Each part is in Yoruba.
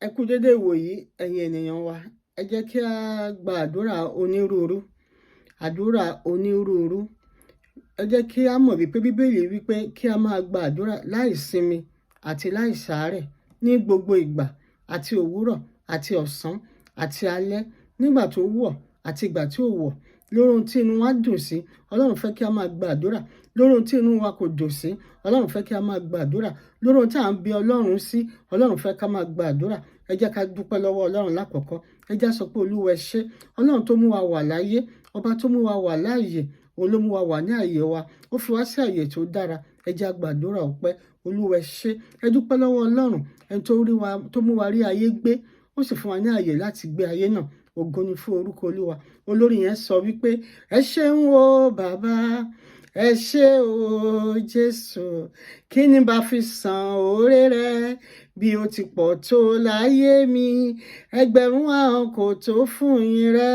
Ẹ kú dédé ìwòyí, ẹ̀yin ènìyàn wa. Ẹ jẹ́ kí á gba àdúrà onírúurú, àdúrà onírúurú. Ẹ jẹ́ kí á mọ̀ wípé Bíbélì wípé kí a máa gba àdúrà láì sinmi àti láì ṣàárẹ̀ ní gbogbo ìgbà, àti òwúrọ̀ àti ọ̀sán àti alẹ́, nígbà tó wọ̀ àti ìgbà tí ò wọ̀. Lórí ohun tí inú wa dùn sí, Ọlọ́run fẹ́ kí a máa gba àdúrà. Lórí ohun tí inú wa kò dùn sí, Ọlọ́run fẹ́ kí a máa gba àdúrà. Lórí ohun tí à ń bi Ọlọ́run sí, Ọlọ́run fẹ́ ká máa gba àdúrà. Ẹ jẹ́ ká dúpẹ́ lọ́wọ́ Ọlọ́run lákọ̀ọ́kọ́. Ẹ jẹ́ sọ pé, "Olúwa, ẹ ṣé." Ọlọ́run tó mú wa wà láyé, ọba tó mú wa wà láàyè, òun ló mú wa wà ní àyè wa. Ó fi wá sí àyè tó dára. Ẹ jẹ́ á gbàdúrà ọpẹ́. "Olúwa, ẹ ṣé." Ẹ dúpẹ́ lọ́wọ́ Ọlọ́run, ẹni tó rí wa, tó mú wa rí ayé gbé, ó sì fún wa ní àyè láti gbé ayé náà. Ògo ni fún orúkọ Olúwa. Olórin yẹn sọ wípé, "Ẹ ṣeun o, bàbá, ẹ ṣé o, Jésù. Kí ni bá fi san oore rẹ bí ó ti pọ̀ tó láyé mi? Ẹgbẹ̀rún ahọ́n kò tó fún yín rẹ.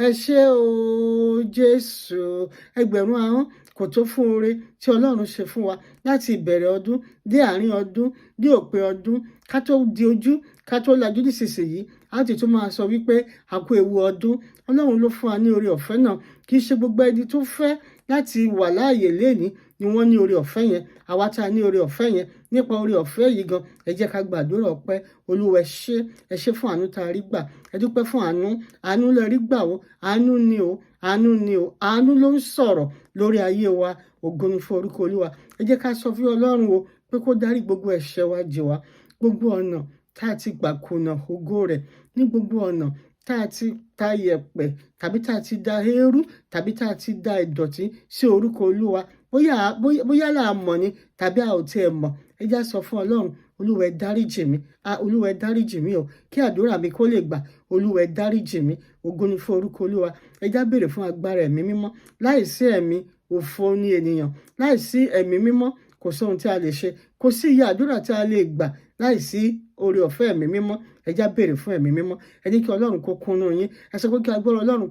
Ẹ ṣé o, Jésù." Ẹgbẹ̀rún ahọ́n kò tó fún oore tí Ọlọ́run ṣe fún wa láti ìbẹ̀rẹ̀ ọdún dé àárín ọdún dé òpin ọdún. Ká tó di ojú, ká tó lajú nísinsìnyí, a ti tún máa sọ wípé a kú ewu ọdún. Ọlọ́run ló fún wa ní oore ọ̀fẹ́ náà. Kì í ṣe gbogbo ẹni tó fẹ́ láti wà láàyè lénìí ni wọ́n ní oore ọ̀fẹ́ yẹn. Àwa tá a ní oore ọ̀fẹ́ yẹn, nípa oore ọ̀fẹ́ yìí gan, ẹ jẹ́ ká gbàdúrà ọpẹ́. "Olúwa, ẹ ṣé. Ẹ ṣé fún àánú tá a rí gbà." Ẹ dúpẹ́ fún àánú. Àánú lẹ rí gbà o. Àánú ni o, àánú ni o. Àánú ló ń sọ̀rọ̀ lórí ayé wa. Ògo ni fún orúkọ Olúwa. Ẹ jẹ́ ká sọ fún Ọlọ́run o pé kó dárí gbogbo ẹ̀ṣẹ̀ wa jì wá, gbogbo ọ̀nà tá a ti gbà kùnà ògo rẹ̀, ní gbogbo ọ̀nà tá a ti ta yẹ̀pẹ̀ tàbí tá a ti da eérú tàbí tá a ti da ìdọ̀tí sí orúkọ Olúwa, bóyá là á mọ̀ ni tàbí a ò tiẹ̀ mọ̀. Ẹ já sọ fún Ọlọ́run, "Olúwa, ẹ dáríjì mí. Ah, Olúwa, ẹ dáríjì mí o, kí àdúrà mi kó lè gbà. Olúwa, ẹ dáríjì mí." Ògo ni fún orúkọ Olúwa. Ẹ já béèrè fún agbára Ẹ̀mí Mímọ́. Láìsí ẹ̀mí, òfo ni ènìyàn. Láìsí Ẹ̀mí Mímọ́, kò sí ohun tí a lè ṣe, kò sí iye àdúrà tí a lè gbà láìsí oore ọ̀fẹ́ Ẹ̀mí Mímọ́. Ẹ já béèrè fún Ẹ̀mí Mímọ́. Ẹ ní kí Ọlọ́run kó kúnnú yín. Ẹ sọ pé kí agbára Ọlọ́run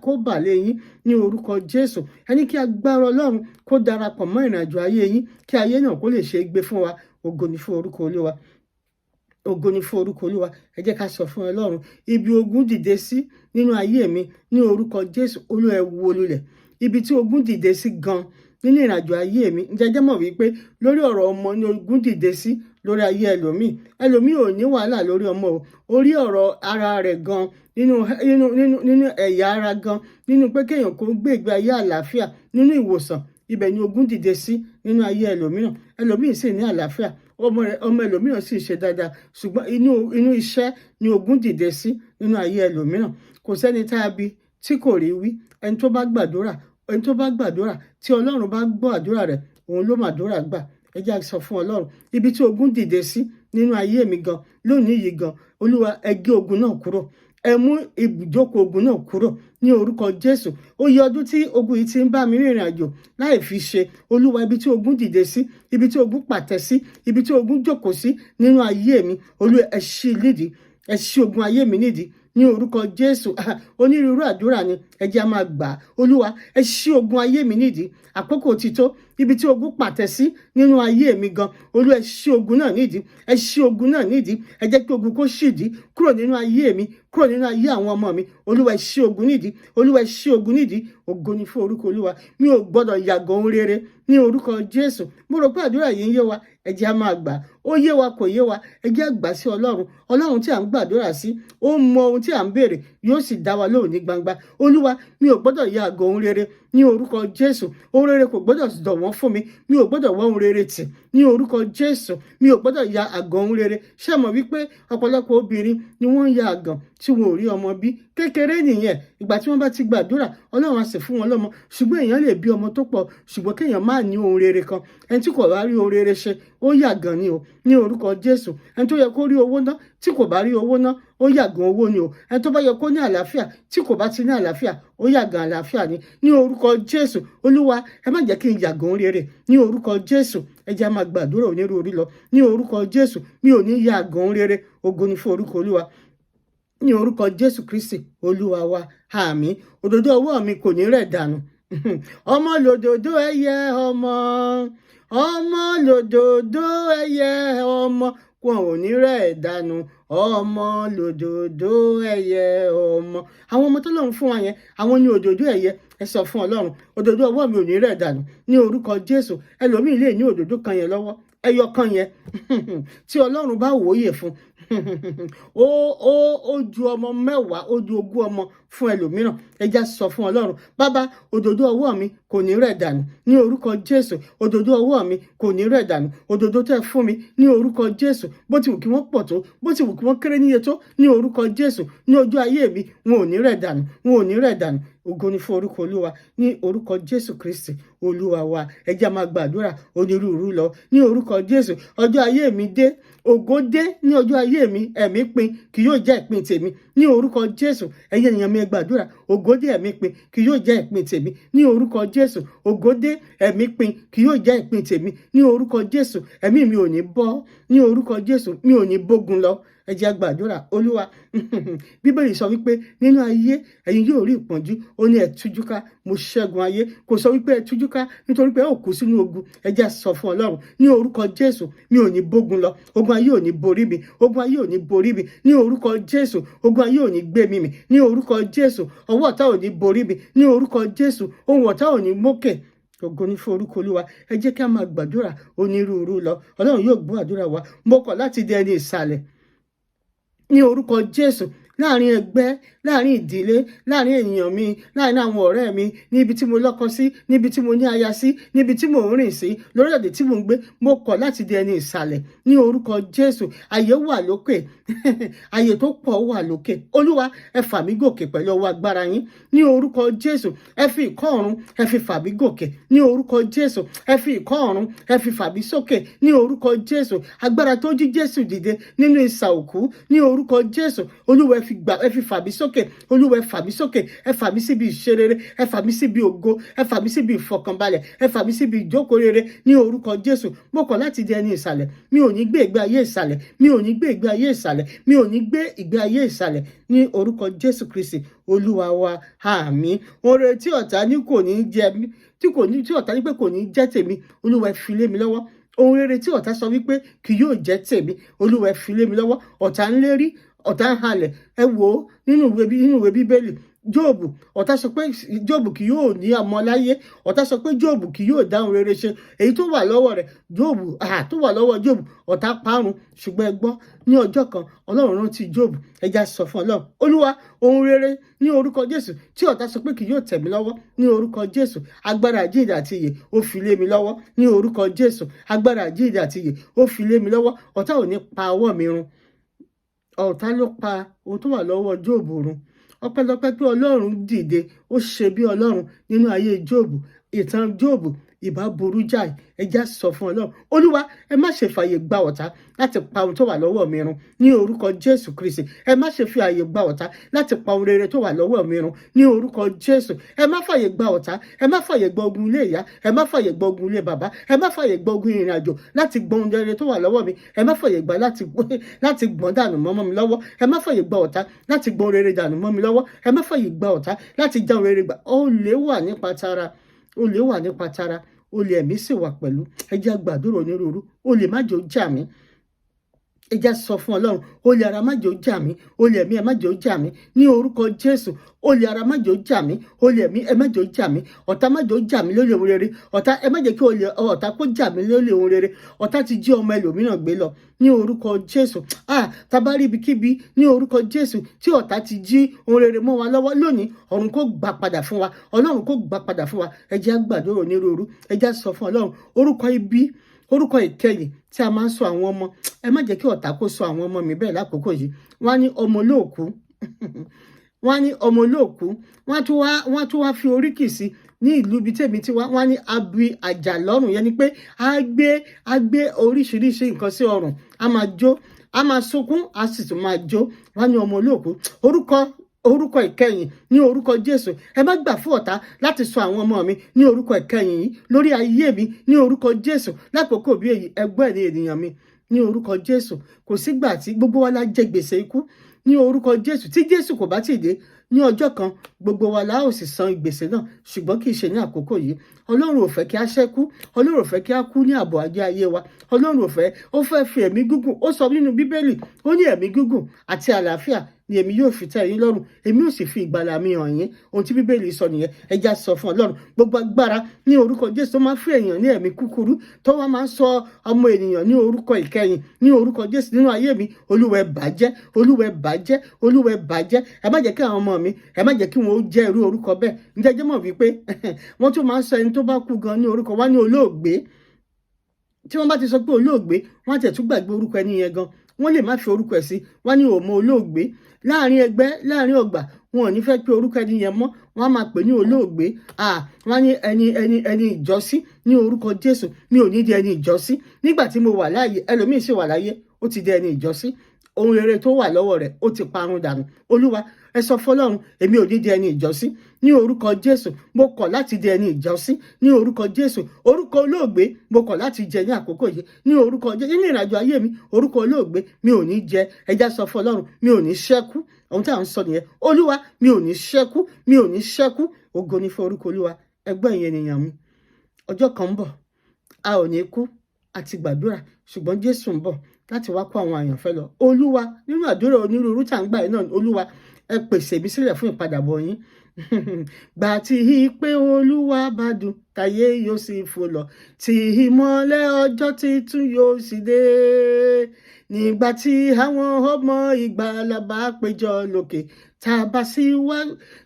kó bà lé yín ní orúkọ Jésù. Ẹ ní kí agbára Ọlọ́run kó darapọ̀ mọ́ ìrìnàjò ayé yín, kí ayé náà kó lè ṣe é gbé fún wa. Ògo ni fún orúkọ Olúwa. Ògo ni fún orúkọ Olúwa. Ẹ jẹ́ ká sọ fún Ọlọ́run, "Ibi ogun dìde sí nínú ayé mi, ní orúkọ Jésù, Olúwa, ẹ wó lulẹ̀." Ibi tí ogun dìde sí gan nínú ìrìnàjò ayé mi. Ǹjẹ́ jẹ́ mọ̀ wípé lórí ọ̀rọ̀ ọmọ ni ogun dìde sí lórí ayé ẹlòmíì? Ẹlòmíì ò ní wàhálà lórí ọmọ o. Orí ọ̀rọ̀ ara rẹ̀ gan, nínú ẹ̀yà ara gan, nínú pé kéèyàn kó gbé ìgbé ayé àlàáfíà, nínú ìwòsàn, ibẹ̀ ni ogun dìde sí nínú ayé ẹlòmíràn. Ẹlòmíì sì ní àlàáfíà, ọmọ rẹ̀, ọmọ ẹlòmíràn sì ṣe dáadáa, ṣùgbọ́n inú iṣẹ́ ni ogun dìde sí nínú ayé ẹlòmíràn. Kò sẹ́ni tá a bí tí kò rí wí. Ẹni tó bá gbàdúrà, ẹni tó bá gbàdúrà tí Ọlọ́run bá gbọ́ àdúrà rẹ̀, òun ló màdúrà gbà. Ẹ jẹ́ sọ fún Ọlọ́run, "Ibi tí ogun dìde sí nínú ayé mi gan lónìí yìí gan, Olúwa, ẹ gé ogun náà kúrò. Ẹ mú ibùjókòó ogun náà kúrò ní orúkọ Jésù. Ó yẹ ọdún tí ogun yìí ti ń bá mi rìnrìn àjò láì fi ṣe. Olúwa, ibi tí ogun dìde sí, ibi tí ogun pàtẹ sí, ibi tí ogun jókòó sí nínú ayé mi, Olúwa, ẹ ṣí nídìí. Ẹ ṣí ogun ayé mi nídìí ní orúkọ Jésù." Onírúurú àdúrà ni. Ẹ jẹ́ á máa gbà á. "Olúwa, ẹ ṣí ogun ayé mi nídìí. Àkókò ti tó. Ibi tí ogun pàtẹ sí nínú ayé mi gan, Olúwa, ẹ ṣí ogun náà nídìí. Ẹ ṣí ogun náà nídìí. Ẹ jẹ́ kí ogun kó ṣìdí kúrò nínú ayé mi, kúrò nínú ayé àwọn ọmọ mi. Olúwa, ẹ ṣí ogun nídìí. Olúwa, ẹ ṣí ogun nídìí." Ògo ni fún orúkọ Olúwa. Mi ò gbọ́dọ̀ yàgàn ohun rere ní orúkọ Jésù. Mo rò pé àdúrà yìí ń yé wa. Ẹ jẹ́ á máa gbà. Ó yé wa, kò yé wa, ẹ jẹ́ á gbà sí Ọlọ́run. Ọlọ́run tí à ń gbàdúrà sí, ó mọ ohun tí à ń béèrè, yóò sì dá wa lóhùn ní gbangba. "Olúwa, mi ò gbọ́dọ̀ yàgàn ohun rere ní orúkọ Jésù. Ohun rere kò gbọ́dọ̀ dọ̀wọ́n fún mi. Mi ò gbọ́dọ̀ wá ohun rere tì ní orúkọ Jésù. Mi ò gbọ́dọ̀ ya àgàn ohun rere." Ṣé mọ̀ wípé ọ̀pọ̀lọpọ̀ obìnrin ni wọ́n ń ya àgàn tí wọn ò rí ọmọ bí? Kékeré nìyẹn. Ìgbà tí wọ́n bá ti gbàdúrà, Ọlọ́run á sì fún wọn lọ́mọ. Ṣùgbọ́n èèyàn lè bí ọmọ tó pọ̀, ṣùgbọ́n kéèyàn má ní ohun rere kan. Ẹni tí kò bá rí ohun rere ṣe, ó yàgàn ni o ní orúkọ Jésù. Ẹni tó yẹ kó rí owó ná, tí kò bá rí owó ná, ó yàgàn owó ni o. Ẹni tó bá yẹ kó ní àlàáfíà, tí kò bá ti ní àlàáfíà, ó yàgàn àlàáfíà ni ní orúkọ Jésù. Olúwa, ẹ má jẹ́ kí n yàgàn rere ní orúkọ Jésù. Ẹ jẹ́ á máa gbàdúrà onírúurú lọ ní orúkọ Jésù. Mi ò ní yàgàn rere. Ògo ni fún orúkọ Olúwa. Ní orúkọ Jésù Kristi Olúwa wa, àmín. Òdòdó ọwọ́ mi kò ní rẹ̀ dànù. Ọmọ lòdòdó ẹyẹ ọmọ, ọmọ lòdòdó ẹyẹ ọmọ. Wọn ò ní rẹ̀ dànù. Ọmọ lòdòdó ẹ̀yẹ ọmọ. Àwọn ọmọ tó lọ́run fún wa yẹn, àwọn ní òdòdó ẹ̀yẹ. Ẹ sọ fún Ọlọ́run, òdòdó ọwọ́ mi ò ní rẹ̀ dànù ní orúkọ Jésù. Ẹlòmíì lè ní òdòdó kan yẹn lọ́wọ́, ẹyọ kan yẹn, tí Ọlọ́run bá wòye fún, ó ju ọmọ 10, ó ju 20 ọmọ fún ẹlòmíràn. Ẹ já sọ fún Ọlọ́run, bàbá, òdòdó ọwọ́ mi kò ní rẹ̀ dànù ní orúkọ Jésù. Òdòdó ọwọ́ mi kò ní rẹ̀ dànù. Òdòdó tẹ́ fún mi ní orúkọ Jésù, bó ti wù kí wọ́n pọ̀ tó, bó ti wù kí wọ́n kéré níye tó, ní orúkọ Jésù, ní ojú ayé mi, wọn ò ní rẹ̀ dànù, wọn ò ní rẹ̀ dànù. Ògo ni fún orúkọ Olúwa ní orúkọ Jésù Kristi Olúwa wa. Ẹ jẹ́ máa gbàdúrà onírúurú lọ ní orúkọ Jésù. Ọjọ́ ayé mi dé, ògo dé ní ọjọ́ ayé mi. Ẹ̀mí pin kì yóò jẹ́ ìpín tèmi ní orúkọ Jésù. Ẹ̀yin ènìyàn mi, ẹ gbàdúrà. Ògo dé, ẹ̀mí pin kì yóò jẹ́ ìpín tèmi ní orúkọ Jésù. Ògo dé, ẹ̀mí pin kì yóò jẹ́ ìpín tèmi ní orúkọ Jésù. Ẹ̀mí mi ò ní bọ́ ní orúkọ Jésù. Mi ò ní bógun lọ. Ẹ jẹ́ gbàdúrà. Olúwa, Bíbélì sọ wípé nínú ayé ẹ̀yin yóò rí ìpọ́njú. Ó ní ẹ tújú ká, mo ṣẹ́gun ayé. Kò sọ wípé ẹ tújú ká nítorí pé ẹ ò kú sínú ogun. Ẹ jẹ́ sọ fún Ọlọ́run ní orúkọ Jésù, mi ò ní bógun lọ. Ogun ayé ò ní borí mi. Ogun ayé ò ní borí mi ní orúkọ Jésù. Ogun ayé ò ní gbé mi mì ní orúkọ Jésù. Ọwọ́ ọ̀tá ò ní borí mi ní orúkọ Jésù. Ohun ọ̀tá ò ní mókè. Ògo ní fún orúkọ Olúwa. Ẹ jẹ́ ká máa gbàdúrà onírúurú lọ. Ọlọ́run yóò gbọ́ àdúrà wa. Mo kọ̀ láti di ẹni ìsàlẹ̀ ní orúkọ Jésù, láàrin ẹgbẹ́, láàrin ìdílé, láàrin ènìyàn mi, láàrin àwọn ọ̀rẹ́ mi, níbi tí mo lọ́kọ sí, níbi tí mo ní aya sí, níbi tí mo ń rìn sí, lórílẹ̀-èdè tí mo ń gbé. Mo kọ̀ láti di ẹni ìsàlẹ̀ ní orúkọ Jésù. Àyè wà lókè, àyè tó pọ̀ wà lókè. Olúwa, ẹ fà mí gòkè pẹ̀lú ọwọ́ agbára yín ní orúkọ Jésù. Ẹ fi ìkọ́ ọ̀run, ẹ fi fà mí gòkè ní orúkọ Jésù. Ẹ fi ìkọ́ ọ̀run, ẹ fi fà mí sókè ní orúkọ Jésù. Agbára tó jí Jésù dìde nínú ìsà òkú ní orúkọ Jésù, Olúwa, ẹ fi gbà, ẹ fi fà mí sókè. Olúwa, ẹ fà mí sókè. Ẹ fà mí síbi ìṣerere, ẹ fà mí síbi ògo, ẹ fà mí síbi ìfọ̀kànbalẹ̀, ẹ fà mí síbi ìjókòó rere ní orúkọ Jésù. Mo kọ̀ láti di ẹni ìsàlẹ̀. Mi ò ní gbé ìgbé ayé ìsàlẹ̀. Mi ò ní gbé ìgbé ayé ìsàlẹ̀. Mi ò ní gbé ìgbé ayé ìsàlẹ̀ ní orúkọ Jésù Kristi Olúwa wa. Àmín. Oore tí ọ̀tá ní kò ní jẹ mí, tí kò ní, tí ọ̀tá ní pé kò ní jẹ́ tèmi, Olúwa, ẹ fi lé mi lọ́wọ́. Ohun rere tí ọ̀tá sọ wípé kì yóò jẹ́ tèmi, Olúwa, ẹ fi lé mi lọ́wọ́. Ọ̀tá ń lérí, ọ̀tá ń halẹ̀. Ẹ wò ó nínú ìwé Bíbélì, Jóòbù. Ọ̀tá sọ pé Jóòbù kì yóò ní ọmọ láyé. Ọ̀tá sọ pé Jóòbù kì yóò dáhùn rere ṣe. Èyí tó wà lọ́wọ́ rẹ̀, Jóòbù, tó wà lọ́wọ́ Jóòbù, ọ̀tá parun. Ṣùgbọ́n ẹ gbọ́, ní ọjọ́ kan, Ọlọ́run rántí Jóòbù. Ẹ já sọ fún Ọlọ́run, Olúwa, ohun rere ní orúkọ Jésù tí ọ̀tá sọ pé kì yóò tẹ̀ mí lọ́wọ́, ní orúkọ Jésù, agbára àjíǹde àti ìyè, ó fi lé mi lọ́wọ́ ní orúkọ Jésù. Agbára àjíǹde àti ìyè, ó fi lé mi lọ́wọ́. Ọ̀tá ò ní pa ọwọ́ mi run. Ọ̀tá ló pa ohun tó wà lọ́wọ́ Jóòbù run. Ọpẹ́lọpẹ́ pé Ọlọ́run dìde, ó ṣe bí Ọlọ́run nínú ayé Jóòbù. Ìtàn Jóòbù ìbá burú jáì. Ẹ já sọ fún Ọlọ́run, Olúwa, ẹ má ṣe fàyè gba ọ̀tá láti pa ohun tó wà lọ́wọ́ mi run ní orúkọ Jésù Kristi. Ẹ má ṣe fi àyè gba ọ̀tá láti pa ohun rere tó wà lọ́wọ́ mi run ní orúkọ Jésù. Ẹ má fàyè gba ọ̀tá. Ẹ má fàyè gba ogun ilé ìyá. Ẹ má fàyè gba ogun ilé bàbá. Ẹ má fàyè gba ogun ìrìn àjò láti gbọ́n ohun rere tó wà lọ́wọ́ mi. Ẹ má fàyè gba láti gbọ́n dànù mọ́ mi lọ́wọ́. Ẹ má fàyè gba ọ̀tá láti gbọ́n rere dànù mọ́ mi lọ́wọ́. Ẹ má fàyè gba ọ̀tá láti já ohun rere gbà. Olè wà nípa tara, olè wà nípa tara, olè ẹ̀mí sì wà pẹ̀lú. Ẹ jẹ́ gbàdúrà onírúurú. Olè má jẹ́ ó jà mí. Ẹ jẹ́ sọ fún Ọlọ́run, olè ara má jẹ́ ó jà mí, olè ẹ̀mí ẹ má jẹ́ ó jà mí ní orúkọ Jésù. Olè ara má jẹ́ ó jà mí, olè ẹ̀mí ẹ má jẹ́ ó jà mí. Ọ̀tá má jẹ́ ó jà mí lólè ohun rere. Ọ̀tá, ẹ má jẹ́ kí olè ọ̀tá kó jà mí lólè ohun rere. Ọ̀tá ti jí ọmọ ẹlòmíràn gbé lọ ní orúkọ Jésù. Ah, tabari ibikíbi ní orúkọ Jésù tí ọ̀tá ti jí ohun rere mọ́ wa lọ́wọ́ lónìí, ọ̀run kó gbà padà fún wa. Ọlọ́run kó gbà padà fún wa. Ẹ jẹ́ gbàdúrà onírúurú. Ẹ jẹ́ sọ fún Ọlọ́run, orúkọ ibi, orúkọ ìkẹyìn tí a máa ń sọ àwọn ọmọ, ẹ má jẹ́ kí ọ̀tá kó sọ àwọn ọmọ mi bẹ́ẹ̀ lákòókò yìí. Wọ́n á ní ọmọ olóòkú, wọ́n á ní ọmọ olóòkú. Wọ́n á tún wá fi oríkì sí ní ìlú ibi tèmi tí wọ́n á ní abi àjà lọ́rùn. Yẹn ni pé á gbé oríṣiríṣi nǹkan sí ọrùn, á máa jó, á máa sunkún, á sì tún máa jó. Wọ́n á ní ọmọ olóòkú. Orúkọ ìkẹyìn ní orúkọ Jésù, ẹ má gbà fún ọ̀tá láti sọ àwọn ọmọ mi ní orúkọ ìkẹyìn yìí lórí ayé mi ní orúkọ Jésù lákòókò bí èyí. Ẹgbẹ́ ní ènìyàn mi. Ní orúkọ Jésù, kò sígbà tí gbogbo wa la jẹ gbèsè ikú. Ní orúkọ Jésù, tí Jésù kò bá tì dé ní ọjọ́ kan, gbogbo wa la ó sì san gbèsè náà, ṣùgbọ́n kì í ṣe ní àkókò yìí. Ọlọ́run ò fẹ́ kí a ṣẹ́kú. Ọlọ́run ò fẹ́ kí a kú ní àbọ̀ ajé ayé wa. Ọlọ́run ò fẹ́. Ó fẹ́ fi ẹ̀mí gígùn. Ó sọ nínú Bíbélì, ó ní, "Ẹ̀mí gígùn àti àlàáfíà ni èmi yóò fi tẹ́ yín lọ́rùn, èmi ò sì fi ìgbàlà mi hàn yín." Ohun tí Bíbélì sọ nìyẹn. Ẹ já sọ fún Ọlọ́run, gbogbo agbára ní orúkọ Jésù tó máa fún èèyàn ní ẹ̀mí kúkúrú, tó wá máa ń sọ ọmọ ènìyàn ní orúkọ ìkẹyìn, ní orúkọ Jésù, nínú ayé mi, Olúwa, ẹ bàjẹ́! Olúwa, ẹ bàjẹ́! Olúwa, ẹ bàjẹ́! Ẹ má jẹ́ kí àwọn ọmọ mi, ẹ má jẹ́ kí wọn ó jẹ́ irú orúkọ bẹ́ẹ̀. Ǹjẹ́ jẹ́ mọ̀ wípé wọ́n tún máa ń sọ ẹni tó bá kú gan ní orúkọ wá ní olóògbé? Tí wọ́n bá ti sọ pé olóògbé, wọ́n á tẹ̀ tún gbàgbé orúkọ ẹni yẹn gan. Wọ́n lè má fi orúkọ ẹ̀ sí. Wọ́n ní òmò olóògbé. Láàrin ẹgbẹ́, láàrin ọgbà, wọn ò ní fẹ́ pé orúkọ ẹni yẹn mọ́, wọ́n á máa pè ní olóògbé. Wọ́n ní ẹni ìjọsí. Ní orúkọ Jésù, mi ò ní di ẹni ìjọsí nígbà tí mo wà láàyè. Ẹlòmíín sì wà láyé, ó ti di ẹni ìjọsí. Ohun rere tó wà lọ́wọ́ rẹ̀, ó ti parun dànù. Olúwa, ẹ sọ fọ́lọ́run, èmi ò ní di ẹni ìjọsí. Ní orúkọ Jésù, mo kọ̀ láti di ẹni ìjọsí. Ní orúkọ Jésù, orúkọ olóògbé, mo kọ̀ láti jẹ ní àkókò yìí. Ní orúkọ Jésù, nínú ìrìnàjò ayé mi, orúkọ olóògbé, mi ò ní jẹ. Ẹ já sọ fọ́lọ́run, mi ò ní ṣẹ́kú. Ohun tí à ń sọ nìyẹn. Olúwa, mi ò ní ṣẹ́kú, mi ò ní ṣẹ́kú. Ògo ní fún orúkọ Olúwa. Ẹgbẹ́ ìyẹn, ènìyàn mi, ọjọ́ kan ń bọ̀, a ò ní kú àti gbàdúrà, ṣùgbọ́n Jésù ń bọ̀ láti wá kó àwọn àyànfẹ́ lọ. Olúwa, nínú àdúrà onírúurú tá à ń gbà yìí náà, Olúwa, ẹ pèsè mi sílẹ̀ fún ìpadàbọ̀ yín. Gbà tí pé Olúwa bá dùn, táyé yóò sì fò lọ, tí ìmọ́lẹ̀ ọjọ́ titun yóò sì dé, nígbà tí àwọn ọmọ ìgbàlà bá péjọ lókè, tá a bá sí wá,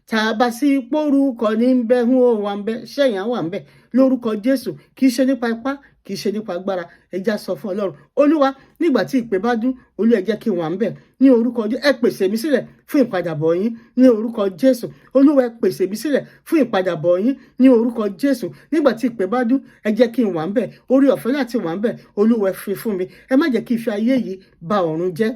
tá a bá sí pórúkọ ní bẹ, ń ó wà ń bẹ, ṣẹ̀yìn á wà ń bẹ. Lórúkọ Jésù, kì í ṣe nípa ipá, kì í ṣe nípa agbára. Ẹ já sọ fún Ọlọ́run, Olúwa, nígbà tí ìpè bá dún, Olúwa, ẹ jẹ́ kí n wà ń bẹ̀. Ní orúkọ Jésù, ẹ pèsè mi sílẹ̀ fún ìpadàbọ̀ yín. Ní orúkọ Jésù, Olúwa, ẹ pèsè mi sílẹ̀ fún ìpadàbọ̀ yín. Ní orúkọ Jésù, nígbà tí ìpè bá dún, ẹ jẹ́ kí n wà ń bẹ̀. Orí ọ̀fẹ́ láti wà ń bẹ̀, Olúwa, ẹ fi fún mi. Ẹ má jẹ́ kí n fi ayé yìí ba ọ̀run jẹ́.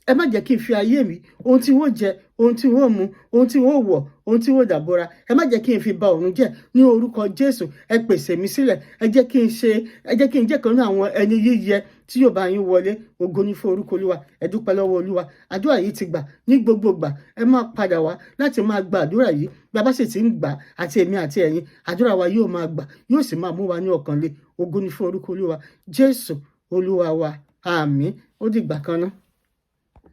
Ẹ má jẹ́ kí n fi ayé mi, ohun tí wọ́n jẹ, ohun tí wọ́n mu, ohun tí wọ́n wọ̀, ohun tí wọ́n dàbora, ẹ má jẹ́ kí n fi ba ọ̀run jẹ́. Ní orúkọ Jésù, ẹ pèsè mi sílẹ̀. Ẹ jẹ́ kí n ṣe, ẹ jẹ́ kí n jẹ́ kan ní àwọn ẹni yíyẹ tí yóò bá yín wọlé. Ògo ní fún orúkọ Olúwa. Ẹ dúpẹ́ lọ́wọ́ Olúwa. Àdúrà yìí ti gbà. Ní gbogbo gbà, ẹ máa padà wá láti máa gba àdúrà yìí. Bí a bá sì ti ń gbà, àti èmi àti ẹ̀yin, àdúrà wa yóò máa gbà, yóò sì máa mú wa ní ọkàn le. Ògo ní fún orúkọ Olúwa. Jésù Olúwa wa, àmín. Ó dìgbà kan náà.